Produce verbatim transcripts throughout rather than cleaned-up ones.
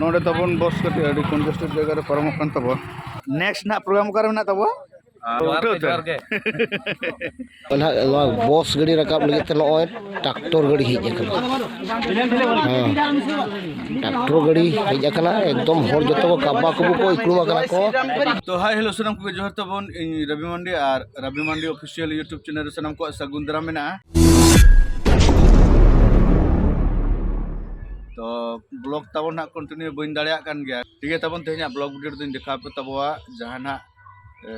ᱱᱚᱰᱮ ᱛᱟᱵᱚᱱ ᱵᱚᱥ ᱠᱟᱹᱴᱤᱡ ᱟᱹᱰᱤ congested ᱡᱟᱭᱜᱟ ᱨᱮ ᱯᱟᱨᱚᱢᱚᱜ ᱠᱟᱱ ᱛᱟᱵᱚᱱᱟ᱾ Next ᱱᱟᱦᱟᱜ program ᱚᱠᱟᱨᱮ ᱢᱮᱱᱟᱜ ᱛᱟᱵᱚᱱᱟ? ᱡᱚᱦᱟᱨ ᱜᱮ, ᱡᱚᱦᱟᱨ ᱜᱮ᱾ ᱱᱟᱦᱟᱜ ᱱᱚᱣᱟ ᱵᱚᱥ ᱜᱟᱹᱰᱤ ᱨᱟᱠᱟᱵ ᱞᱟᱹᱜᱤᱫ ᱛᱮ ᱱᱚᱜᱼᱚᱭ ᱴᱨᱟᱠᱴᱚᱨ ᱜᱟᱹᱰᱤ ᱦᱮᱡ ᱟᱠᱟᱱᱟ᱾ ᱦᱮᱸ, ᱴᱨᱟᱠᱴᱚᱨ ᱜᱟᱹᱰᱤ ᱦᱮᱡ ᱟᱠᱟᱱᱟ, ᱮᱠᱫᱚᱢ ᱦᱚᱲ ᱡᱚᱛᱚ ᱠᱚ ᱠᱟᱵᱟ ᱠᱚᱵᱚ ᱠᱚ ᱤᱠᱲᱩᱢ ᱟᱠᱟᱱᱟ ᱠᱚ᱾ ᱛᱚ, hi, hello, ᱥᱟᱱᱟᱢ ᱠᱚᱜᱮ ᱡᱚᱦᱟᱨ ᱛᱟᱵᱚᱱ᱾ ᱤᱧ ᱨᱚᱵᱤ ᱢᱟᱱᱰᱤ ᱟᱨ ᱨᱚᱵᱤ ᱢᱟᱱᱰᱤ official YouTube channel ᱨᱮ ᱥᱟᱱᱟᱢ ᱠᱚᱣᱟᱜ ᱥᱟᱹᱜᱩᱱ ᱫᱟᱨᱟᱢ ᱢᱮᱱᱟᱜᱼᱟ᱾ ᱛᱚ, vlog ᱛᱟᱵᱚᱱ ᱦᱟᱸᱜ continue ᱵᱟᱹᱧ ᱫᱟᱲᱮᱭᱟᱜ ᱠᱟᱱ ᱜᱮᱭᱟ᱾ ᱴᱷᱤᱠ ᱜᱮᱭᱟ, ᱛᱟᱵᱚᱱ ᱛᱮᱦᱮᱧᱟᱜ vlog video ᱨᱮᱫᱚᱧ ᱫᱮᱠᱷᱟᱣ ᱟᱯᱮ ᱛᱟᱵᱚᱣᱟ ᱡᱟᱦᱟᱸ ᱱᱟᱜ, ᱮ,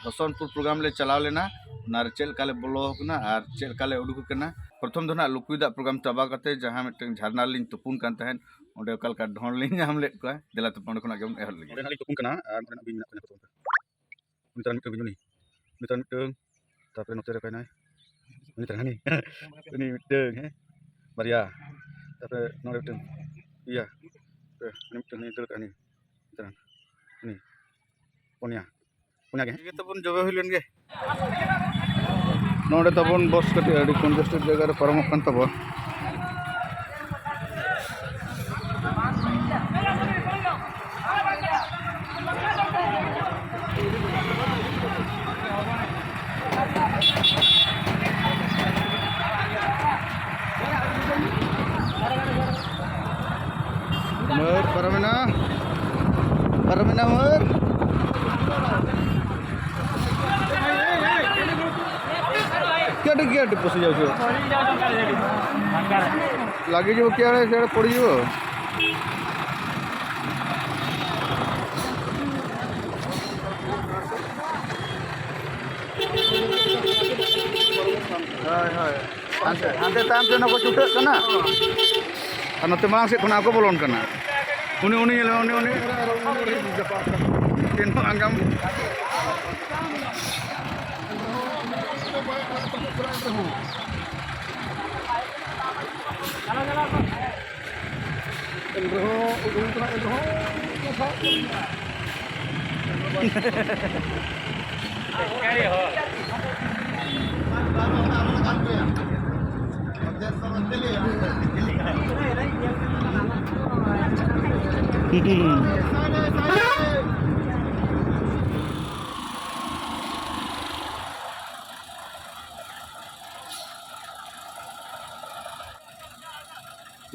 ᱦᱚᱥᱚᱱᱯᱩᱨ program ᱞᱮ ᱪᱟᱞᱟᱣ ᱞᱮᱱᱟ, ᱚᱱᱟᱨᱮ ᱪᱮᱫ ᱞᱮᱠᱟ ᱞᱮ ᱵᱚᱞᱚ ᱟᱠᱟᱱᱟ ᱟᱨ ᱪᱮᱫ ᱞᱮᱠᱟ ᱞᱮ ᱩᱰᱩᱠ ᱟᱠᱟᱱᱟ᱾ ᱯᱨᱚᱛᱷᱚᱢ ᱫᱚ ᱱᱟᱜ ᱞᱩᱠᱩᱭ ᱫᱟᱜ program ᱪᱟᱵᱟ ᱠᱟᱛᱮ ᱡᱟᱦᱟᱸ ᱢᱤᱫᱴᱟᱝ ᱡᱷᱟᱨᱱᱟ ᱨᱮᱞᱤᱧ ᱛᱩᱯᱩᱱ ᱠᱟᱱ ᱛᱟᱦᱮᱸᱫ, ᱚᱸᱰᱮ ᱚᱠᱟ ᱞᱮᱠᱟ ᱰᱷᱚᱸᱰ ᱞᱤᱧ ᱧᱟᱢ ᱞᱮᱫ ᱠᱚᱣᱟ᱾ ᱫᱮᱞᱟ ᱛᱚᱵᱮ ᱚᱸᱰᱮ ᱠᱷᱚᱱᱟᱜ ᱜᱮᱵᱚᱱ ᱮᱦᱚᱵ ᱞᱮᱜᱮ᱾ ᱚᱸᱰᱮ ᱱᱟᱜ ᱞᱤᱧ ᱛᱩᱯᱩᱱ ᱠᱟᱱᱟ ᱟᱨ ᱚᱸᱰᱮᱱᱟᱜ ᱵᱤᱧ ᱢᱮᱱᱟᱜ ᱠᱚᱣᱟ ᱱᱤᱛᱚᱜ ᱫᱚ᱾ ᱩᱱᱤ ᱛᱟᱨᱟ ᱢᱤᱫᱴᱟᱝ ᱵᱤᱧ, ᱩᱱᱤ᱾ ᱛᱟᱨᱯᱚᱨᱮ ᱱᱚᱛᱮ ᱨᱮ ᱚᱠᱟᱭᱱᱟᱭ? ᱩᱱᱤ ᱛᱟᱨᱟ ᱦᱟᱹᱱᱤ᱾ ᱩᱱᱤ ᱢᱤᱫᱴᱟᱝ, ᱦᱮᱸ? ᱵᱟᱨᱭᱟ᱾ ᱛᱟᱨᱯᱚᱨᱮ ᱱᱚᱰᱮ ᱢᱤᱫᱴᱟᱝ᱾ ᱯᱮᱭᱟ᱾ ᱯᱮ, ᱩᱱᱤ ᱢᱤᱫᱴᱟᱝ, ᱦᱟᱹᱱᱤ ᱫᱟᱹᱲ ᱠᱟᱜ, ᱦᱟᱹᱱᱤ᱾ ᱩᱱᱤ ᱛᱟᱨᱟ᱾ ᱩᱱᱤ᱾ ᱯᱩᱱᱭᱟ᱾ ᱯᱩᱱᱭᱟ ᱜᱮ, ᱦᱮᱸ? ᱴᱷᱤᱠ ᱜᱮ, ᱛᱟᱵᱚᱱ ᱡᱚᱵᱮ ᱦᱩᱭ ᱞᱮᱱ ᱜᱮ᱾ ᱱᱚᱰᱮ ᱛᱟᱵᱚᱱ ᱵᱚᱥ ᱠᱟᱹᱴᱤᱡ ᱟᱹᱰᱤ congested ᱡᱟᱭᱜᱟ ᱨᱮ ᱯᱟᱨᱚᱢᱚᱜ ᱠᱟᱱ ᱛᱟᱵᱚᱱᱟ᱾ ᱢᱟᱹᱨ, ᱯᱟᱨᱚᱢᱮᱱᱟ᱾ ᱯᱟᱨᱚᱢᱮᱱᱟ, ᱢᱟᱹᱨ᱾ ᱠᱟᱹᱴᱤᱡ, ᱠᱟᱹᱴᱤᱡ ᱯᱚᱥᱮ ᱡᱟᱣ ᱪᱚ᱾ ᱞᱟᱜᱮ ᱡᱤᱵᱚ ᱠᱤ ᱟᱲᱮ, ᱥᱮ ᱟᱲᱮ ᱯᱚᱲᱤ ᱡᱤᱵᱚ᱾ ᱦᱳᱭ, ᱦᱳᱭ᱾ ᱦᱟᱱᱛᱮ, ᱦᱟᱱᱛᱮ ᱛᱟᱭᱚᱢ ᱥᱮᱫ ᱦᱚᱸᱠᱚ ᱪᱷᱩᱴᱟᱹᱜ ᱠᱟᱱᱟ᱾ ᱟᱨ ᱱᱚᱛᱮ ᱢᱟᱲᱟᱝ ᱥᱮᱫ ᱠᱷᱚᱱᱟᱜ ᱦᱚᱸᱠᱚ ᱵᱚᱞᱚᱱ ᱠᱟᱱᱟ᱾ ᱩᱱᱤ, ᱩᱱᱤ ᱧᱮᱞ ᱢᱮ, ᱩᱱᱤ, ᱩᱱᱤ᱾ ᱛᱤᱱ ᱦᱚᱸ ᱟᱸᱜᱟᱢ᱾ ᱮᱱ ᱨᱮᱦᱚᱸ ᱩᱰᱩᱝ ᱠᱟᱱᱟ, ᱮᱱ ᱨᱮᱦᱚᱸ ᱥᱟᱵ ᱠᱮᱫ ᱜᱮᱭᱟ᱾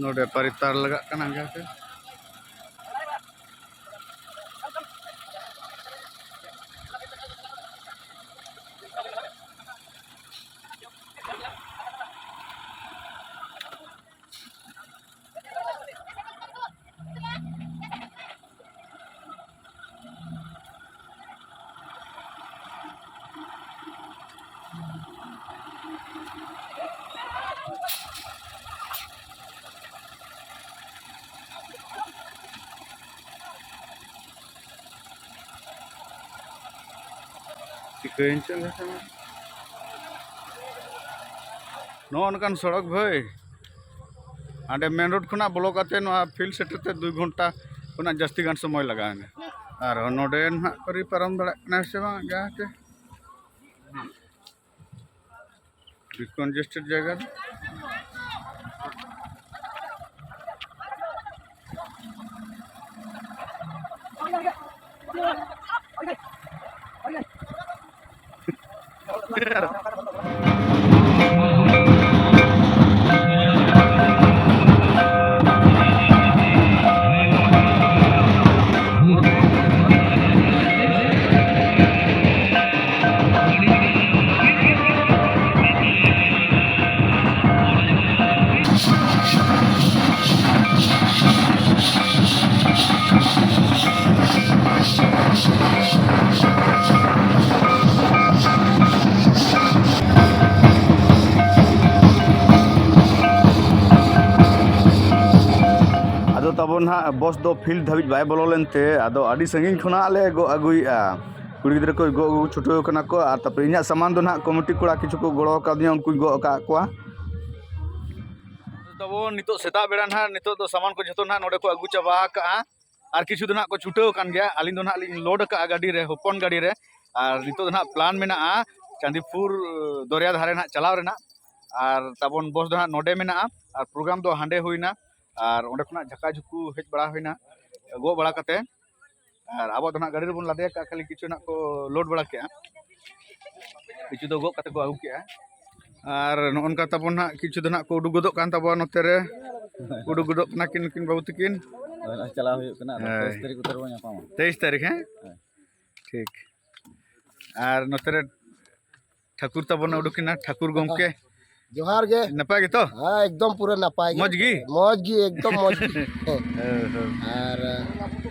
ᱱᱚᱰᱮ ᱯᱟᱨᱤᱛᱟᱨ ᱞᱟᱜᱟᱜ ᱠᱟᱱᱟ ᱡᱟᱦᱟᱸ ᱛᱮ᱾ ᱪᱤᱠᱟᱹᱭᱮᱱ ᱪᱚᱝ ᱱᱟᱜ ᱠᱷᱟᱱ᱾ ᱱᱚᱜᱼᱚ ᱱᱚᱝᱠᱟᱱ ᱥᱚᱲᱚᱠ ᱵᱷᱟᱹᱭ, ᱦᱟᱸᱰᱮ ᱢᱮᱱ ᱨᱳᱰ ᱠᱷᱚᱱᱟᱜ ᱵᱚᱞᱚ ᱠᱟᱛᱮ ᱱᱚᱣᱟ ᱯᱷᱤᱞᱰ ᱥᱮᱴᱮᱨ ᱛᱮ ᱫᱩᱭ ᱜᱷᱚᱱᱴᱟ ᱠᱷᱚᱱᱟᱜ ᱡᱟᱹᱥᱛᱤ ᱜᱟᱱ ᱥᱚᱢᱚᱭ ᱞᱟᱜᱟᱣᱮᱱᱟ᱾ ᱟᱨ ᱱᱚᱰᱮ ᱱᱟᱦᱟᱜ ᱠᱚ ᱯᱟᱨᱚᱢ ᱫᱟᱲᱮᱭᱟᱜ ᱠᱟᱱᱟ ᱥᱮ ᱵᱟᱝ ᱡᱟᱦᱟᱸ ᱛᱮ᱾ ᱰᱤᱥᱠᱚᱱᱡᱮᱥᱴᱮᱰ ᱡᱟᱭᱜᱟ ᱨᱮ᱾ ᱟᱫᱚ ᱛᱟᱵᱚᱱ ᱱᱟᱦᱟᱜ ᱵᱚᱥ ᱫᱚ ᱯᱷᱤᱞᱰ ᱫᱷᱟᱹᱵᱤᱡ ᱵᱟᱭ ᱵᱚᱞᱚ ᱞᱮᱱᱛᱮ, ᱟᱫᱚ ᱟᱹᱰᱤ ᱥᱟᱺᱜᱤᱧ ᱠᱷᱚᱱᱟᱜ ᱞᱮ ᱜᱚᱜ ᱟᱹᱜᱩᱭᱮᱫᱼᱟ᱾ ᱠᱩᱲᱤ ᱜᱤᱫᱽᱨᱟᱹ ᱠᱚ ᱜᱚᱜ ᱟᱹᱜᱩ ᱪᱷᱩᱴᱟᱹᱣ ᱠᱟᱱᱟ ᱠᱚ, ᱟᱨ ᱛᱟᱨᱯᱚᱨᱮ ᱤᱧᱟᱹᱜ ᱥᱟᱢᱟᱱ ᱫᱚ ᱱᱟᱦᱟᱜ ᱠᱚᱢᱤᱴᱤ ᱠᱚᱲᱟ ᱠᱤᱪᱷᱩ ᱠᱚ ᱜᱚᱲᱚ ᱟᱠᱟᱫᱤᱧᱟ, ᱩᱱᱠᱩᱧ ᱜᱚᱜ ᱟᱠᱟᱫ ᱠᱚᱣᱟ᱾ ᱛᱟᱵᱚᱱ ᱱᱤᱛᱚᱜ ᱥᱮᱛᱟᱜ ᱵᱮᱲᱟ ᱱᱟᱦᱟᱜ, ᱱᱤᱛᱚᱜ ᱫᱚ ᱥᱟᱢᱟᱱ ᱠᱚ ᱡᱷᱚᱛᱚ ᱱᱟᱦᱟᱜ ᱱᱚᱰᱮ ᱠᱚ ᱟᱹᱜᱩ ᱪᱟᱵᱟ ᱟᱠᱟᱜᱼᱟ᱾ ᱟᱨ ᱠᱤᱪᱷᱩ ᱫᱚ ᱱᱟᱦᱟᱜ ᱠᱚ ᱪᱷᱩᱴᱟᱹᱣ ᱟᱠᱟᱱ ᱜᱮᱭᱟ᱾ ᱟᱹᱞᱤᱧ ᱫᱚ ᱱᱟᱦᱟᱜ ᱞᱤᱧ ᱞᱳᱰ ᱟᱠᱟᱜᱼᱟ ᱜᱟᱹᱰᱤ ᱨᱮ, ᱦᱚᱯᱚᱱ ᱜᱟᱹᱰᱤ ᱨᱮ᱾ ᱟᱨ ᱱᱤᱛᱚᱜ ᱫᱚ ᱱᱟᱦᱟᱜ ᱯᱞᱟᱱ ᱢᱮᱱᱟᱜᱼᱟ ᱪᱟᱸᱫᱤᱯᱩᱨ ᱫᱚᱨᱭᱟ ᱫᱷᱟᱨᱮ ᱱᱟᱦᱟᱜ ᱪᱟᱞᱟᱣ ᱨᱮᱱᱟᱜ᱾ ᱟᱨ ᱛᱟᱵᱚᱱ ᱵᱚᱥ ᱫᱚ ᱱᱟᱦᱟᱜ ᱱᱚᱰᱮ ᱢᱮᱱᱟᱜᱼᱟ᱾ ᱟᱨ ᱯᱨᱳᱜᱨᱟᱢ ᱫᱚ ᱦᱟᱸᱰᱮ ᱦᱩᱭᱱᱟ᱾ ᱟᱨ ᱚᱸᱰᱮ ᱠᱷᱚᱱᱟᱜ ᱡᱷᱟᱠᱟ ᱡᱷᱩᱠᱩ ᱦᱮᱡ ᱵᱟᱲᱟ ᱦᱩᱭᱱᱟ᱾ ᱜᱚᱜ ᱵᱟᱲᱟ ᱠᱟᱛᱮ, ᱟᱨ ᱟᱵᱚ ᱫᱚ ᱱᱟᱦᱟᱜ ᱜᱟᱹᱰᱤ ᱨᱮᱵᱚᱱ ᱞᱟᱫᱮ ᱟᱠᱟᱫ, ᱠᱷᱟᱹᱞᱤ ᱠᱤᱪᱷᱩ ᱱᱟᱦᱟᱜ ᱠᱚ ᱞᱳᱰ ᱵᱟᱲᱟ ᱠᱮᱜᱼᱟ, ᱠᱤᱪᱷᱩ ᱫᱚ ᱜᱚᱜ ᱠᱟᱛᱮ ᱠᱚ ᱟᱹᱜᱩ ᱠᱮᱜᱼᱟ᱾ ᱟᱨ ᱱᱚᱜᱼᱚ ᱱᱚᱝᱠᱟ ᱛᱟᱵᱚᱱ ᱱᱟᱦᱟᱜ ᱠᱤᱪᱷᱩ ᱫᱚ ᱱᱟᱦᱟᱜ ᱠᱚ ᱩᱰᱩᱠ ᱜᱚᱫᱚᱜ ᱠᱟᱱ ᱛᱟᱵᱚᱱᱟ ᱱᱚᱛᱮ ᱨᱮ, ᱩᱰᱩᱠ ᱜᱚᱫᱚᱜ ᱠᱟᱱᱟ ᱠᱤᱱ ᱱᱩᱠᱤᱱ ᱵᱟᱹᱵᱩ ᱛᱟᱹᱠᱤᱱ᱾ ᱦᱳᱭ, ᱱᱚᱜᱼᱚᱭ ᱪᱟᱞᱟᱣ ᱦᱩᱭᱩᱜ ᱠᱟᱱᱟ, ᱟᱫᱚ ᱦᱳᱭ᱾ ᱛᱮᱭᱤᱥ ᱛᱟᱹᱨᱤᱠᱷ ᱩᱛᱟᱹᱨ ᱵᱚᱱ ᱧᱟᱯᱟᱢᱟ᱾ ᱛᱮᱭᱤᱥ ᱛᱟᱹᱨᱤᱠᱷ, ᱦᱮᱸ? ᱦᱳᱭ᱾ ᱴᱷᱤᱠ᱾ ᱟᱨ ᱱᱚᱛᱮ ᱨᱮ ᱴᱷᱟᱹᱠᱩᱨ ᱛᱟᱵᱚᱱ ᱩᱰᱩᱠ ᱮᱱᱟ, ᱴᱷᱟᱹᱠᱩᱨ ᱜᱚᱢᱠᱮ᱾ ᱡᱚᱦᱟᱨ ᱜᱮ᱾ ᱱᱟᱯᱟᱭ ᱜᱮᱛᱚ? ᱦᱮᱸ, ᱮᱠᱫᱚᱢ ᱯᱩᱨᱟᱹ ᱱᱟᱯᱟᱭ ᱜᱮ᱾ ᱢᱚᱡᱽ ᱜᱮ? ᱢᱚᱡᱽ ᱜᱮ, ᱮᱠᱫᱚᱢ ᱢᱚᱡᱽ ᱜᱮ᱾ ᱦᱳᱭ, ᱦᱳᱭ᱾ ᱟᱨ,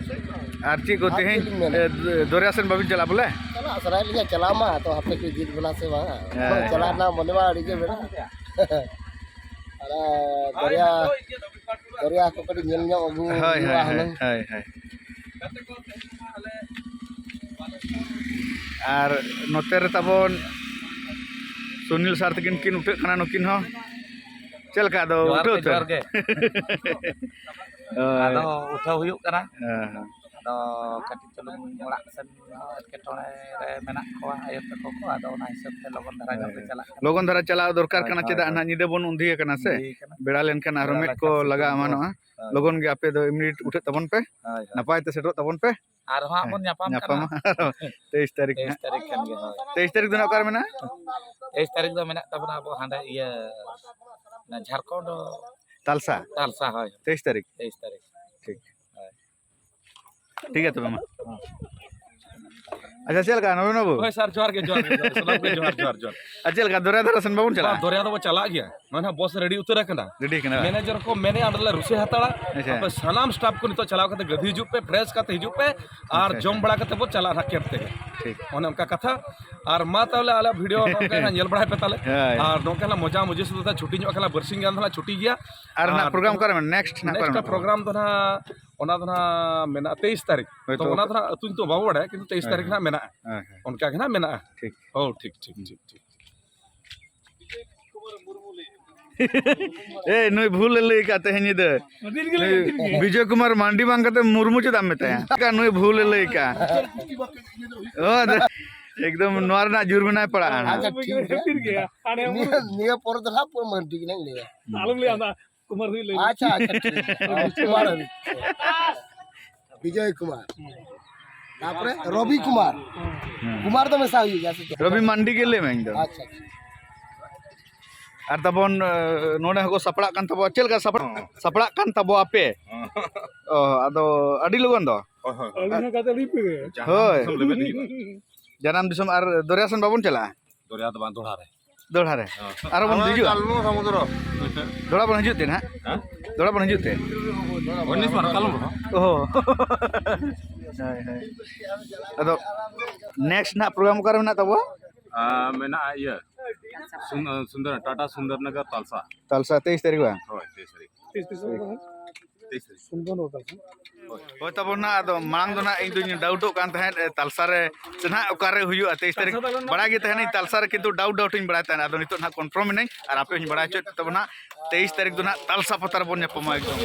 ᱟᱨ ᱪᱮᱫ ᱠᱚ ᱟᱨ ᱛᱮᱦᱮᱧ, ᱪᱮᱫ ᱞᱤᱧ ᱢᱮᱱᱟ? ᱮ, ᱫᱚᱨᱭᱟ ᱥᱮᱱ ᱵᱟᱵᱤᱱ ᱪᱟᱞᱟᱜᱼᱟ ᱵᱚᱞᱮ? ᱪᱟᱞᱟᱜ ᱥᱟᱱᱟᱭᱮᱫ ᱞᱤᱧᱟ, ᱪᱟᱞᱟᱜ ᱢᱟ, ᱛᱚ ᱦᱟᱯᱮ ᱠᱚ ᱤᱫᱤᱭᱮᱫ ᱵᱚᱱᱟ ᱥᱮ ᱵᱟᱝ? ᱦᱮᱸ, ᱪᱟᱞᱟᱜ ᱦᱮᱸ᱾ ᱨᱮᱱᱟᱜ ᱢᱚᱱᱮ ᱢᱟ ᱟᱹᱰᱤ ᱜᱮ ᱢᱮᱱᱟᱜᱼᱟ᱾ ᱟᱨ ᱫᱚᱨᱭᱟ, ᱫᱚᱨᱭᱟ ᱠᱚ ᱠᱟᱹᱴᱤᱡ ᱧᱮᱞ ᱧᱚᱜ ᱟᱹᱜᱩ ᱦᱳᱭ, ᱦᱩᱭᱩᱜᱼᱟ ᱦᱳᱭ, ᱦᱩᱱᱟᱹᱝ᱾ ᱦᱳᱭ, ᱦᱳᱭ᱾ ᱟᱨ ᱱᱚᱛᱮ ᱨᱮ ᱛᱟᱵᱚᱱ ᱥᱩᱱᱤᱞ ᱥᱟᱨ ᱛᱟᱹᱠᱤᱱ ᱠᱤᱱ ᱩᱴᱷᱟᱹᱜ ᱠᱟᱱᱟ, ᱱᱩᱠᱤᱱ ᱦᱚᱸ᱾ ᱪᱮᱫ ᱞᱮᱠᱟ ᱟᱫᱚ ᱡᱚᱦᱟᱨ ᱩᱴᱷᱟᱹᱣ ᱜᱮ, ᱩᱛᱟᱹᱨ? ᱡᱚᱦᱟᱨ ᱜᱮ᱾ ᱦᱳᱭ᱾ ᱟᱫᱚ ᱩᱴᱷᱟᱹᱣ ᱦᱩᱭᱩᱜ ᱠᱟᱱᱟ᱾ ᱦᱮᱸ, ᱦᱮᱸ᱾ ᱟᱫᱚ ᱠᱟᱹᱴᱤᱡ ᱪᱩᱞᱩᱝ ᱚᱲᱟᱜ ᱥᱮᱱ ᱦᱚᱸ ᱮᱴᱠᱮᱴᱚᱬᱮ ᱨᱮ ᱢᱮᱱᱟᱜ ᱠᱚᱣᱟ ᱟᱭᱳ ᱛᱟᱠᱚ ᱠᱚ, ᱟᱫᱚ ᱚᱱᱟ ᱦᱤᱥᱟᱹᱵ ᱛᱮ ᱞᱚᱜᱚᱱ ᱫᱷᱟᱨᱟ ᱧᱚᱜ ᱜᱮ ᱦᱳᱭ᱾ ᱪᱟᱞᱟᱜ ᱠᱟᱱᱟ᱾ ᱞᱚᱜᱚᱱ ᱫᱷᱟᱨᱟ ᱪᱟᱞᱟᱣ ᱫᱚᱨᱠᱟᱨ ᱦᱳᱭ, ᱠᱟᱱᱟ, ᱦᱳᱭ, ᱪᱮᱫᱟᱜ ᱦᱳᱭ᱾ ᱱᱟᱦᱟᱜ ᱧᱤᱫᱟᱹ ᱵᱚᱱ ᱩᱱᱫᱷᱤᱭᱟᱹ ᱠᱟᱱᱟ ᱥᱮ, ᱧᱤᱫᱟᱹ ᱠᱟᱱᱟ᱾ ᱵᱮᱲᱟ ᱞᱮᱱᱠᱷᱟᱱ ᱟᱨᱦᱚᱸ ᱵᱮᱲᱟ ᱢᱮᱫ ᱠᱚ ᱞᱮᱱᱠᱷᱟᱱ ᱞᱟᱜᱟ ᱥᱤᱛᱩᱝ ᱠᱚ᱾ ᱮᱢᱟᱱᱚᱜᱼᱟ᱾ ᱦᱳᱭ᱾ ᱞᱚᱜᱚᱱ ᱜᱮ ᱟᱯᱮ ᱫᱚ ᱤᱢᱤᱰᱤᱭᱮᱴ ᱩᱴᱷᱟᱹᱜ ᱛᱟᱵᱚᱱ ᱯᱮ, ᱦᱳᱭ, ᱦᱳᱭ᱾ ᱱᱟᱯᱟᱭ ᱛᱮ ᱥᱮᱴᱮᱨᱚᱜ ᱛᱟᱵᱚᱱ ᱯᱮ᱾ ᱟᱨᱦᱚᱸ ᱦᱟᱸᱜ ᱦᱮᱸ, ᱵᱚᱱ ᱧᱟᱯᱟᱢ ᱠᱟᱱᱟ᱾ ᱧᱟᱯᱟᱢᱟ᱾ ᱛᱮᱭᱤᱥ ᱛᱟᱹᱨᱤᱠᱷ ᱛᱮᱭᱤᱥ ᱠᱷᱟᱱ ᱜᱮ᱾ ᱛᱟᱹᱨᱤᱠᱷ ᱠᱷᱟᱱ ᱜᱮ, ᱦᱳᱭ᱾ ᱛᱮᱭᱤᱥ ᱛᱟᱹᱨᱤᱠᱷ ᱫᱚ ᱱᱟᱜ ᱚᱠᱟᱨᱮ ᱢᱮᱱᱟᱜᱼᱟ? ᱛᱮᱭᱤᱥ ᱛᱟᱹᱨᱤᱠᱷ ᱫᱚ ᱢᱮᱱᱟᱜ ᱛᱟᱵᱚᱱᱟ ᱟᱵᱚ ᱦᱟᱸᱰᱮ ᱤᱭᱟᱹ, ᱚᱱᱟ ᱡᱷᱟᱲᱠᱷᱚᱸᱰ᱾ ᱛᱟᱞᱥᱟ? ᱛᱟᱞᱥᱟ, ᱦᱳᱭ᱾ ᱛᱮᱭᱤᱥ ᱛᱟᱹᱨᱤᱠᱷ? ᱛᱮᱭᱤᱥ ᱛᱟᱹᱨᱤᱠᱷ᱾ ᱴᱷᱤᱠ᱾ ᱦᱳᱭ᱾ ᱴᱷᱤᱠ ᱜᱮᱭᱟ ᱛᱚᱵᱮ ᱢᱟ᱾ ᱟᱪᱪᱷᱟ, ᱪᱮᱫ ᱞᱮᱠᱟ ᱱᱚᱵᱤᱱ ᱵᱟᱹᱵᱩ? ᱦᱳᱭ ᱥᱟᱨ, ᱡᱚᱦᱟᱨ ᱜᱮ, ᱡᱚᱦᱟᱨ ᱜᱮ, ᱡᱚᱦᱟᱨ ᱜᱮ, ᱥᱟᱱᱟᱢ ᱠᱚ ᱡᱚᱦᱟᱨ, ᱡᱚᱦᱟᱨ, ᱡᱚᱦᱟᱨ᱾ ᱟᱨ ᱪᱮᱫ ᱞᱮᱠᱟ ᱫᱚᱨᱭᱟ ᱫᱷᱟᱨᱮ ᱥᱮᱱ ᱵᱟᱵᱚᱱ ᱪᱟᱞᱟᱜᱼᱟ? ᱵᱟᱝ, ᱫᱚᱨᱭᱟ ᱫᱚᱵᱚ ᱪᱟᱞᱟᱜ ᱜᱮᱭᱟ᱾ ᱱᱚᱜᱼᱚᱭ ᱱᱟᱦᱟᱜ ᱵᱚᱥ ᱨᱮᱰᱤ ᱩᱛᱟᱹᱨ ᱟᱠᱟᱱᱟ᱾ ᱨᱮᱰᱤ ᱠᱟᱱᱟ ᱵᱟᱝ? ᱢᱮᱱᱮᱡᱟᱨ ᱠᱚ ᱢᱮᱱᱮᱜᱼᱟ, ᱚᱸᱰᱮ ᱞᱮ ᱨᱩᱥᱮ ᱦᱟᱛᱟᱲᱟ᱾ ᱟᱪᱪᱷᱟ᱾ ᱟᱯᱮ ᱥᱟᱱᱟᱢ ᱥᱴᱟᱯ ᱠᱚ ᱱᱤᱛᱚᱜ ᱪᱟᱞᱟᱣ ᱠᱟᱛᱮ ᱜᱟᱹᱫᱷᱤ ᱦᱤᱡᱩᱜ ᱯᱮ, ᱯᱷᱨᱮᱥ ᱠᱟᱛᱮ ᱦᱤᱡᱩᱜ ᱯᱮ ᱟᱨ ᱟᱪᱪᱷᱟ, ᱡᱚᱢ ᱟᱪᱪᱷᱟ᱾ ᱵᱟᱲᱟ ᱠᱟᱛᱮ ᱵᱚ ᱪᱟᱞᱟᱜᱼᱟ ᱱᱟᱦᱟᱜ ᱠᱮᱢᱯ ᱛᱮᱜᱮ᱾ ᱴᱷᱤᱠ᱾ ᱚᱱᱮ ᱚᱱᱠᱟ ᱠᱟᱛᱷᱟ᱾ ᱟᱨ ᱢᱟ ᱛᱟᱦᱚᱞᱮ ᱟᱞᱮ ᱵᱷᱤᱰᱤᱭᱳ ᱱᱚᱝᱠᱟ ᱱᱟᱦᱟᱜ ᱧᱮᱞ ᱵᱟᱲᱟᱭ ᱯᱮ ᱛᱟᱦᱚᱞᱮ᱾ ᱦᱳᱭ᱾ ᱟᱨ ᱱᱚᱝᱠᱟ ᱱᱟᱦᱟᱜ ᱢᱚᱡᱟ ᱢᱚᱡᱤ ᱥᱩᱫᱷᱩ ᱛᱟᱦᱮᱸ ᱪᱷᱩᱴᱤ ᱧᱚᱜ ᱠᱟᱱᱟ, ᱵᱟᱨᱥᱤᱧ ᱜᱟᱱ ᱫᱚ ᱱᱟᱦᱟᱜ ᱪᱷᱩᱴᱤ ᱜᱮᱭᱟ᱾ ᱟᱨ ᱱᱟᱦᱟᱜ ᱟᱨ ᱯᱨᱳᱜᱨᱟᱢ ᱚᱠᱟᱨᱮ ᱢᱮᱱᱟᱜᱼᱟ? ᱱᱮᱠᱥᱴ ᱱᱟᱦᱟᱜ ᱱᱮᱠᱥᱴ ᱚᱠᱟᱨᱮ ᱢᱮᱱᱟᱜᱼᱟ? ᱯᱨᱳᱜᱨᱟᱢ ᱫᱚ ᱱᱟᱦᱟᱜ, ᱚᱱᱟ ᱫᱚ ᱱᱟᱦᱟᱜ ᱢᱮᱱᱟᱜᱼᱟ ᱛᱮᱭᱤᱥ ᱛᱟᱹᱨᱤᱠᱷ᱾ ᱦᱳᱭ, ᱛᱚ ᱛᱚ ᱚᱱᱟ ᱚᱠᱟ- ᱫᱚ ᱱᱟᱦᱟᱜ ᱟᱹᱛᱩ ᱧᱩᱛᱩᱢ ᱵᱟᱵᱚ ᱵᱟᱲᱟᱭᱟ, ᱠᱤᱱᱛᱩ ᱛᱮᱭᱤᱥ ᱦᱳᱭ, ᱛᱟᱹᱨᱤᱠᱷ ᱦᱳᱭ᱾ ᱱᱟᱦᱟᱜ ᱢᱮᱱᱟᱜᱼᱟ᱾ ᱦᱳᱭ, ᱦᱳᱭ᱾ ᱚᱱᱠᱟ ᱜᱮ ᱱᱟᱦᱟᱜ ᱢᱮᱱᱟᱜᱼᱟ᱾ ᱴᱷᱤᱠ᱾ ᱦᱳᱭ, ᱴᱷᱤᱠ, ᱴᱷᱤᱠ, ᱴᱷᱤᱠ᱾ ᱮ, ᱱᱩᱭ ᱵᱷᱩᱞ ᱮ ᱞᱟᱹᱭ ᱟᱠᱟᱫ ᱛᱮᱦᱮᱧ ᱧᱤᱫᱟᱹ᱾ ᱟᱹᱰᱤ ᱨᱮᱜᱮ ᱞᱟᱹᱭ, ᱱᱩᱭ ᱟᱹᱰᱤ ᱨᱮᱜᱮ᱾ ᱵᱤᱡᱚᱭ ᱠᱩᱢᱟᱨ ᱢᱟᱱᱰᱤ ᱵᱟᱝ ᱠᱟᱛᱮ ᱢᱩᱨᱢᱩ ᱪᱮᱫᱟᱜ ᱮᱢ ᱢᱮᱛᱟᱭᱟ? ᱱᱩᱭ ᱵᱷᱩᱞ ᱮ ᱞᱟᱹᱭ ᱟᱠᱟᱫ᱾ ᱚ, ᱫᱟ-, ᱮᱠᱫᱚᱢ ᱱᱚᱣᱟ ᱨᱮᱱᱟᱜ ᱡᱩᱨᱢᱟᱱᱟᱭ ᱯᱟᱲᱟᱜᱼᱟ᱾ ᱟᱪᱪᱷᱟ, ᱴᱷᱤᱠ ᱜᱮᱭᱟ᱾ ᱱᱤᱭᱟᱹ, ᱱᱤᱭᱟᱹ ᱯᱚᱨᱮ ᱫᱚ ᱦᱟᱸᱜ ᱯᱩᱨᱟᱹ ᱢᱟᱱᱰᱤ ᱜᱮ ᱱᱟᱜ ᱞᱟᱹᱭᱟ᱾ ᱟᱞᱚᱢ ᱞᱟᱹᱭᱟ, ᱚᱱᱟ ᱠᱩᱢᱟᱨ ᱦᱩᱭ ᱞᱟᱹᱭ ᱢᱮ᱾ ᱟᱪᱪᱷᱟ, ᱟᱪᱪᱷᱟ, ᱴᱷᱤᱠ ᱜᱮᱭᱟ᱾ ᱠᱩᱢᱟᱨ ᱦᱩᱭ᱾ ᱵᱤᱡᱚᱭ ᱠᱩᱢᱟᱨ, ᱛᱟᱯᱚᱨᱮ ᱨᱚᱵᱤ ᱠᱩᱢᱟᱨ᱾ ᱦᱩᱸ᱾ ᱠᱩᱢᱟᱨ ᱫᱚ ᱢᱮᱥᱟ ᱦᱩᱭᱩᱜ ᱜᱮᱭᱟ ᱥᱮ ᱪᱮᱫ? ᱨᱚᱵᱤ ᱢᱟᱱᱰᱤ ᱜᱮ ᱞᱟᱹᱭ ᱢᱮ ᱤᱧ ᱫᱚ᱾ ᱟᱪᱪᱷᱟ, ᱟᱪᱪᱷᱟ᱾ ᱟᱨ ᱛᱟᱵᱚᱱ, ᱮ, ᱱᱚᱰᱮ ᱦᱚᱸᱠᱚ ᱥᱟᱯᱲᱟᱜ ᱠᱟᱱ ᱛᱟᱵᱚᱣᱟ᱾ ᱪᱮᱫ ᱞᱮᱠᱟ ᱥᱟᱯᱲᱟᱜ, ᱦᱚᱸ᱾ ᱥᱟᱯᱲᱟᱜ ᱠᱟᱱ ᱛᱟᱵᱚᱣᱟ ᱯᱮ? ᱦᱚᱸ᱾ ᱚ, ᱟᱫᱚ ᱟᱹᱰᱤ ᱞᱚᱜᱚᱱ ᱫᱚ? ᱦᱳᱭ, ᱦᱳᱭ, ᱦᱳᱭ᱾ ᱟᱹᱞᱤᱧ ᱦᱚᱸ ᱜᱟᱛᱮ ᱞᱤᱧ ᱯᱮ᱾ ᱡᱟᱦᱟᱸ ᱦᱳᱭ᱾ ᱫᱤᱥᱚᱢ ᱞᱮᱵᱮᱫ ᱦᱩᱭᱩᱜᱼᱟ᱾ ᱡᱟᱱᱟᱢ ᱫᱤᱥᱚᱢ ᱟᱨ ᱫᱚᱨᱭᱟ ᱥᱮᱱ ᱵᱟᱵᱚᱱ ᱪᱟᱞᱟᱜᱼᱟ? ᱫᱚᱨᱭᱟ ᱫᱚ ᱵᱟᱝ, ᱫᱚᱲᱦᱟ ᱨᱮ᱾ ᱫᱚᱲᱦᱟ ᱨᱮ᱾ ᱦᱚᱸ᱾ ᱟᱨᱚ ᱵᱚᱱ ᱦᱤᱡᱩᱜᱼᱟ? ᱪᱟᱞ ᱱᱚᱣᱟ ᱥᱟᱢᱩᱫᱨᱚ᱾ ᱫᱚᱲᱦᱟ ᱵᱚᱱ ᱦᱤᱡᱩᱜ ᱛᱮ ᱱᱟᱦᱟᱜ? ᱦᱮᱸ? ᱫᱚᱲᱦᱟ ᱵᱚᱱ ᱦᱤᱡᱩᱜ ᱛᱮ? ᱩᱱᱤᱥ ᱵᱟᱨ ᱠᱟᱞᱚᱢ ᱨᱮᱦᱚᱸ᱾ ᱚᱦᱚ᱾ ᱦᱳᱭ, ᱦᱳᱭ᱾ ᱟᱫᱚ next ᱱᱟᱦᱟᱜ program ᱚᱠᱟᱨᱮ ᱢᱮᱱᱟᱜ ᱛᱟᱵᱚᱣᱟ? ᱟᱨ ᱢᱮᱱᱟᱜᱼᱟ ᱤᱭᱟᱹ, ᱥᱩᱱ-, ᱥᱩᱱᱫᱚᱨ, ᱴᱟᱴᱟ ᱥᱩᱱᱫᱚᱨ ᱱᱚᱜᱚᱨ ᱛᱟᱞᱥᱟ᱾ ᱛᱟᱞᱥᱟ ᱛᱮᱭᱤᱥ ᱛᱟᱹᱨᱤᱠᱷ ᱵᱟᱝ? ᱦᱳᱭ, ᱛᱮᱭᱤᱥ ᱛᱟᱹᱨᱤᱠᱷ᱾ ᱛᱮᱭᱤᱥ ᱛᱟᱹᱨᱤᱠᱷ᱾ ᱛᱮᱭᱤᱥ ᱛᱟᱹᱨᱤᱠᱷ᱾ ᱥᱩᱱᱫᱚᱨ ᱱᱚᱜᱚᱨ ᱛᱟᱞᱥᱟ᱾ ᱦᱳᱭ᱾ ᱦᱳᱭ ᱛᱟᱵᱚᱱ ᱱᱟᱜ, ᱟᱫᱚ ᱢᱟᱲᱟᱝ ᱫᱚ ᱱᱟᱜ ᱤᱧ ᱫᱩᱧ doubtᱚᱜ ᱠᱟᱱ ᱛᱟᱦᱮᱸᱫ, ᱮ, ᱛᱟᱞᱥᱟ ᱨᱮ ᱥᱮ ᱱᱟᱜ ᱚᱠᱟᱨᱮ ᱦᱩᱭᱩᱜᱼᱟ ᱛᱮᱭᱤᱥ ᱛᱟᱹᱨᱤᱠᱷ᱾ ᱵᱟᱲᱟᱭ ᱜᱮ ᱛᱟᱦᱮᱱᱟᱹᱧ ᱛᱟᱞᱥᱟ ᱨᱮ, ᱠᱤᱱᱛᱩ doubt doubt ᱤᱧ ᱵᱟᱲᱟᱭ ᱛᱟᱦᱮᱸᱫ᱾ ᱟᱫᱚ ᱱᱤᱛᱚᱜ ᱱᱟᱜ confirm ᱮᱱᱟᱹᱧ ᱟᱨ ᱟᱯᱮ ᱦᱚᱸᱧ ᱵᱟᱲᱟᱭ ᱦᱚᱪᱚᱭᱮᱫ ᱛᱟᱵᱚᱱᱟ, ᱛᱮᱭᱤᱥ ᱛᱟᱹᱨᱤᱠᱷ ᱫᱚ ᱱᱟᱜ ᱛᱟᱞᱥᱟ ᱯᱟᱛᱟ ᱨᱮᱵᱚᱱ ᱧᱟᱯᱟᱢᱟ ᱮᱠᱫᱚᱢ᱾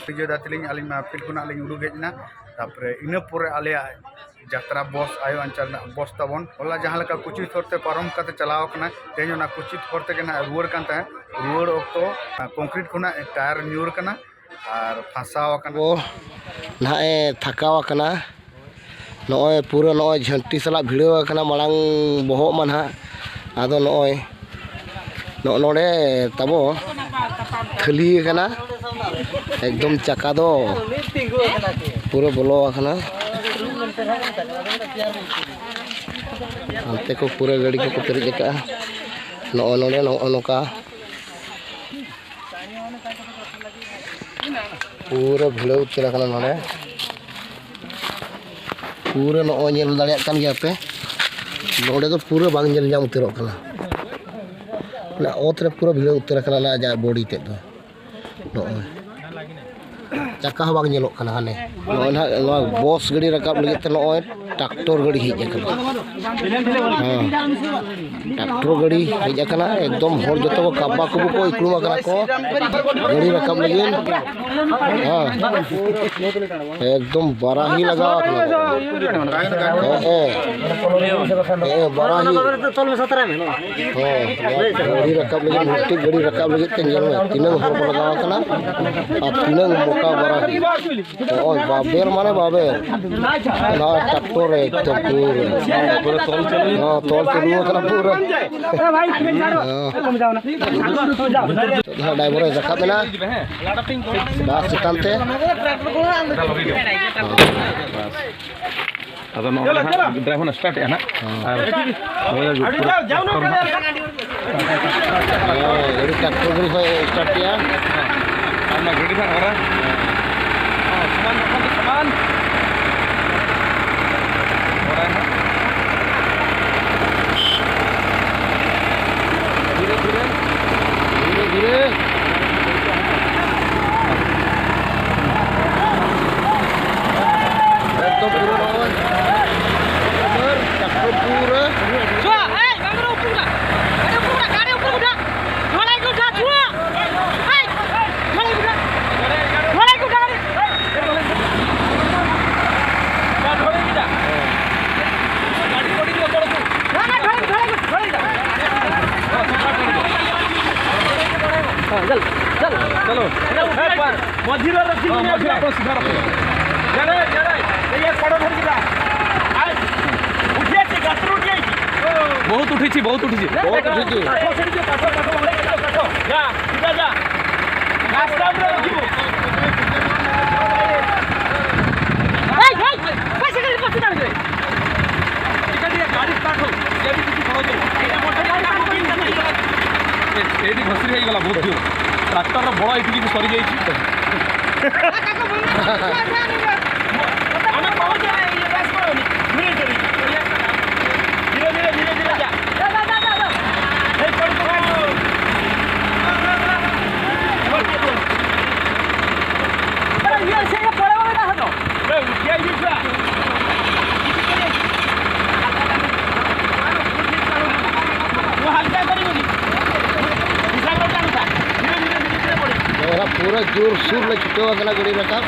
ᱵᱤᱡᱚᱭ ᱫᱟ ᱛᱟᱹᱞᱤᱧ, ᱟᱹᱞᱤᱧ ᱢᱟ field ᱠᱷᱚᱱᱟᱜ ᱞᱤᱧ ᱩᱰᱩᱠ ᱦᱮᱡ ᱮᱱᱟ, ᱛᱟᱨᱯᱚᱨᱮ ᱤᱱᱟᱹ ᱯᱚᱨᱮ ᱟᱞᱮᱭᱟᱜ ᱡᱟᱛᱨᱟ ᱵᱚᱥ, ᱟᱭᱳ ᱟᱧᱪᱟᱨ ᱨᱮᱱᱟᱜ ᱵᱚᱥ ᱛᱟᱵᱚᱱ, ᱦᱚᱞᱟ ᱡᱟᱦᱟᱸ ᱞᱮᱠᱟ ᱠᱩᱪᱤᱛ ᱦᱚᱨᱛᱮ ᱯᱟᱨᱚᱢ ᱠᱟᱛᱮ ᱪᱟᱞᱟᱣ ᱠᱟᱱᱟ, ᱛᱮᱦᱮᱧ ᱚᱱᱟ ᱠᱩᱪᱤᱛ ᱦᱚᱨ ᱛᱮᱜᱮ ᱱᱟᱦᱟᱜ ᱨᱩᱣᱟᱹᱲ ᱠᱟᱱ ᱛᱟᱦᱮᱸᱫ᱾ ᱨᱩᱣᱟᱹᱲ ᱚᱠᱛᱚ concrete ᱠᱷᱚᱱᱟᱜ ᱴᱟᱭᱟᱨ ᱧᱩᱨ ᱠᱟᱱᱟ ᱟᱨ ᱯᱷᱟᱸᱥᱟᱣ ᱟᱠᱟᱱᱟ᱾ ᱟᱵᱚ ᱱᱟᱦᱟᱜ ᱮ ᱛᱷᱟᱠᱟᱣ ᱟᱠᱟᱱᱟ᱾ ᱱᱚᱜᱼᱚᱭ ᱯᱩᱨᱟᱹ ᱱᱚᱜᱼᱚᱭ ᱡᱷᱟᱹᱱᱴᱤ ᱥᱟᱞᱟᱜ ᱵᱷᱤᱲᱟᱹᱣ ᱟᱠᱟᱱᱟ ᱢᱟᱲᱟᱝ ᱵᱚᱦᱚᱜ ᱢᱟ ᱱᱟᱦᱟᱜ᱾ ᱟᱫᱚ ᱱᱚᱜᱼᱚᱭ ᱱᱚᱜᱼᱚ ᱱᱚᱰᱮ ᱛᱟᱵᱚ ᱠᱷᱟᱹᱞᱤ ᱟᱠᱟᱱᱟ, ᱮᱠᱫᱚᱢ ᱪᱟᱠᱟ ᱫᱚ ᱯᱩᱨᱟᱹ ᱵᱚᱞᱚ ᱟᱠᱟᱱᱟ᱾ ᱦᱟᱱᱛᱮ ᱠᱚ ᱯᱩᱨᱟᱹ ᱜᱟᱹᱰᱤ ᱠᱚᱠᱚ ᱯᱮᱨᱮᱡ ᱟᱠᱟᱫᱼᱟ᱾ ᱱᱚᱜᱼᱚ ᱱᱚᱰᱮ ᱱᱚᱜᱼᱚ ᱱᱚᱝᱠᱟ ᱯᱩᱨᱟᱹ ᱵᱷᱤᱲᱟᱹᱣ ᱩᱛᱟᱹᱨ ᱟᱠᱟᱱᱟ ᱱᱚᱰᱮ᱾ ᱯᱩᱨᱟᱹ ᱱᱚᱜᱼᱚᱭ ᱧᱮᱞ ᱫᱟᱲᱮᱭᱟᱜ ᱠᱟᱱ ᱜᱮᱭᱟ ᱯᱮ, ᱱᱚᱰᱮ ᱫᱚ ᱯᱩᱨᱟᱹ ᱵᱟᱝ ᱧᱮᱞ ᱧᱟᱢ ᱩᱛᱟᱹᱨᱚᱜ ᱠᱟᱱᱟ᱾ ᱚᱱᱟ ᱚᱛ ᱨᱮ ᱯᱩᱨᱟᱹ ᱵᱷᱤᱲᱟᱹᱣ ᱩᱛᱟᱹᱨ ᱟᱠᱟᱱᱟ ᱚᱱᱟ ᱟᱡᱟᱜ body ᱛᱮᱫ ᱫᱚ᱾ ᱱᱚᱜᱼᱚᱭ᱾ ᱪᱟᱠᱟ ᱦᱚᱸ ᱵᱟᱝ ᱧᱮᱞᱚᱜ ᱠᱟᱱᱟ᱾ ᱦᱟᱱᱮ ᱱᱚᱜᱼᱚᱭ ᱱᱟᱦᱟᱜ ᱱᱚᱣᱟ ᱵᱚᱥ ᱜᱟᱹᱰᱤ ᱨᱟᱠᱟᱵ ᱞᱟᱹᱜᱤᱫ ᱛᱮ ᱱᱚᱜᱼᱚᱭ ᱴᱨᱟᱠᱴᱚᱨ ᱜᱟᱹᱰᱤ ᱦᱮᱡ ᱟᱠᱟᱱᱟ᱾ ᱦᱮᱸ, ᱴᱨᱟᱠᱴᱚᱨ ᱜᱟᱹᱰᱤ ᱦᱮᱡ ᱟᱠᱟᱱᱟ᱾ ᱮᱠᱫᱚᱢ ᱦᱚᱲ ᱡᱚᱛᱚ ᱠᱚ ᱠᱟᱵᱟ ᱠᱚᱵᱚ ᱠᱚ ᱤᱠᱲᱩᱢ ᱟᱠᱟᱱᱟ ᱠᱚ ᱜᱟᱹᱰᱤ ᱨᱟᱠᱟᱵ ᱞᱟᱹᱜᱤᱫ᱾ ᱦᱮᱸ, ᱮᱠᱫᱚᱢ ᱵᱟᱨᱟᱦᱤ ᱞᱟᱜᱟᱣ ᱟᱠᱟᱱᱟ᱾ ᱦᱮᱸ, ᱦᱮᱸ, ᱵᱟᱨᱟᱦᱤ᱾ ᱦᱮᱸ, ᱱᱚᱣᱟ ᱜᱟᱹᱰᱤ ᱨᱟᱠᱟᱵ ᱞᱟᱹᱜᱤᱫ, ᱢᱤᱫᱴᱤᱡ ᱜᱟᱹᱰᱤ ᱨᱟᱠᱟᱵ ᱞᱟᱹᱜᱤᱫ ᱛᱮ ᱧᱮᱞ ᱢᱮ, ᱛᱤᱱᱟᱹᱝ ᱦᱚᱲ ᱠᱚ ᱞᱟᱜᱟᱣ ᱟᱠᱟᱱᱟ ᱟᱨ ᱛᱤᱱᱟᱹᱝ ᱢᱚᱴᱟ ᱵᱟᱨᱟᱦᱤ᱾ ᱱᱚᱜᱼᱚᱭ ᱵᱟᱵᱮᱨ ᱢᱟᱱᱮ ᱵᱟᱵᱮᱨ᱾ ᱱᱚᱣᱟ ᱴᱨᱟᱠᱴᱚᱨ ᱨᱮ ᱮᱠᱫᱚᱢ ᱯᱩᱨᱟᱹ᱾ ᱦᱚᱸ, ᱛᱚᱞ ᱪᱟᱹᱞᱩ ᱟᱠᱟᱱᱟ ᱯᱩᱨᱟᱹ᱾ ᱦᱚᱸ᱾ ᱱᱤᱛᱚᱜ ᱫᱚ ᱦᱟᱸᱜ ᱰᱟᱭᱵᱚᱨ ᱮ ᱨᱟᱠᱟᱵ ᱮᱱᱟ ᱵᱟᱥ ᱪᱮᱛᱟᱱ ᱛᱮ᱾ ᱟᱫᱚ ᱱᱚᱜᱼᱚᱭ ᱦᱟᱸᱜ ᱰᱨᱟᱭᱵᱷᱟᱨ ᱥᱴᱟᱨᱴ ᱮᱜᱼᱟ ᱱᱟᱜ᱾ ᱦᱮᱸ᱾ ᱟᱨ ᱯᱩᱨᱟᱹ ᱴᱨᱟᱠᱴᱚᱨ ᱱᱟᱜ᱾ ᱦᱮᱸ, ᱜᱟᱹᱰᱤ ᱴᱨᱟᱠᱴᱚᱨ ᱜᱟᱹᱰᱤ ᱠᱷᱚᱡ ᱥᱴᱟᱨᱴ ᱠᱮᱜᱼᱟ᱾ ᱟᱨ ᱚᱱᱟ ᱜᱟᱹᱰᱤ ᱱᱟᱜ ᱚᱨᱟ᱾ ᱦᱮᱸ, ᱥᱚᱢᱟᱱ ᱨᱚᱠᱚᱢ ᱥᱚᱢᱟᱱ᱾ ᱚᱨᱟᱭ ᱱᱟᱜ᱾ ᱫᱷᱤᱨᱮ ᱫᱷᱤᱨᱮ᱾ ᱫᱷᱤᱨᱮ ᱫᱷᱤᱨᱮ᱾ ᱮᱠᱫᱚᱢ ᱯᱩᱨᱟᱹ ᱱᱚᱜᱼᱚᱭ᱾ ᱮᱠᱫᱚᱢ ᱯᱩᱨᱟᱹ᱾ ᱪᱚ, ᱮᱭ, ᱵᱟᱝ ᱨᱮ ᱩᱯᱩᱨ ᱫᱟ᱾ ᱜᱟᱹᱰᱤ ᱩᱯᱩᱨ ᱫᱟ, ᱜᱟᱹᱰᱤ ᱩᱯᱩᱨ ᱫᱟ᱾ ᱰᱷᱚᱞᱟᱭ ᱠᱚ ᱫᱟ, ᱪᱚ᱾ ᱮᱭ, ᱰᱷᱚᱞᱟᱭ ᱠᱚ ᱫᱟ᱾ ᱰᱷᱚᱞᱟᱭ ᱠᱚ ᱫᱟ ᱜᱟᱹᱰᱤ᱾ ᱵᱟᱝ, ᱰᱷᱚᱞᱟᱭ ᱠᱚ, ᱰᱷᱚᱞᱟᱭ ᱠᱚ, ᱰᱷᱚᱞᱟᱭ ᱫᱟ᱾ ᱦᱮᱸ, ᱪᱚᱞ, ᱪᱚᱞ᱾ ᱪᱚᱞᱚ᱾ ᱢᱚᱡᱽ ᱨᱮ ᱨᱚᱠᱷᱤ ᱦᱚᱸ, ᱢᱚᱡᱽ ᱨᱮ ᱟᱯᱮ ᱥᱤᱫᱷᱟ ᱨᱚᱠᱷᱤ᱾ ᱡᱟᱱᱟᱭ, ᱡᱟᱱᱟᱭ, ᱤᱭᱟᱹ ᱯᱟᱲᱚ ᱫᱷᱟᱨ ᱠᱮᱫᱟ᱾ ᱟᱡ ᱩᱴᱷᱤᱭᱟ ᱪᱮ, ᱜᱟᱛᱨᱩ ᱩᱴᱷᱤᱭᱟ ᱪᱮ? ᱵᱚᱦᱩᱛ ᱩᱴᱷᱤᱪᱤ, ᱵᱚᱦᱩᱛ ᱩᱴᱷᱤᱪᱤ᱾ ᱵᱚᱦᱩᱛ ᱩᱴᱷᱤᱪᱤ᱾ ᱠᱟᱴᱷᱚ ᱥᱮ ᱱᱤᱡᱮ ᱠᱟᱴᱷᱚ, ᱠᱟᱴᱷᱚ, ᱠᱟᱴᱷᱚ, ᱠᱟᱴᱷᱚ᱾ ᱡᱟ, ᱥᱤᱫᱷᱟ ᱡᱟ᱾ ᱨᱟᱥᱛᱟ ᱨᱮ ᱩᱴᱷᱤᱵᱚ᱾ ᱮᱭ, ᱮᱭ, ᱯᱟᱥᱮ ᱜᱟᱹᱰᱤ ᱯᱟᱥᱮ ᱫᱟᱲᱮ᱾ ᱴᱷᱤᱠ আছে, গাড়ি স্টার্ট হোক। গাড়ি কিছু খরচ হোক। ଏ, ଏଇଠି ଘଷି ହେଇଗଲା ବହୁତ ଜୋର। ଟ୍ରାକ୍ଟରର ବଡ଼ ଏଇଠି କିଛି ସରିଯାଇଛି। ଆମେ କହୁଛେ, ଇଏ ରାସ୍ତା ହଉନି। ଧୀରେ ଧୀରେ, ଧୀରେ ଧୀରେ, ଧୀରେ ଧୀରେ ଯା। ଏଇ ପଡ଼ିବ। ᱡᱳᱨᱥᱳᱨ ᱞᱮ ᱪᱷᱩᱴᱟᱹᱣ ᱟᱠᱟᱱᱟ ᱜᱟᱹᱰᱤ ᱨᱟᱠᱟᱵ᱾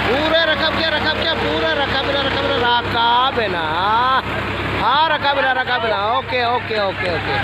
ᱯᱩᱨᱟᱹ ᱨᱟᱠᱟᱵ ᱜᱮᱭᱟ, ᱨᱟᱠᱟᱵ ᱜᱮᱭᱟ, ᱯᱩᱨᱟᱹ ᱨᱟᱠᱟᱵ ᱮᱱᱟ, ᱨᱟᱠᱟᱵ ᱮᱱᱟ, ᱨᱟᱠᱟᱵ ᱮᱱᱟ᱾ ᱦᱮᱸ, ᱨᱟᱠᱟᱵ ᱮᱱᱟ, ᱨᱟᱠᱟᱵ ᱮᱱᱟ᱾ Okay, okay, okay, okay.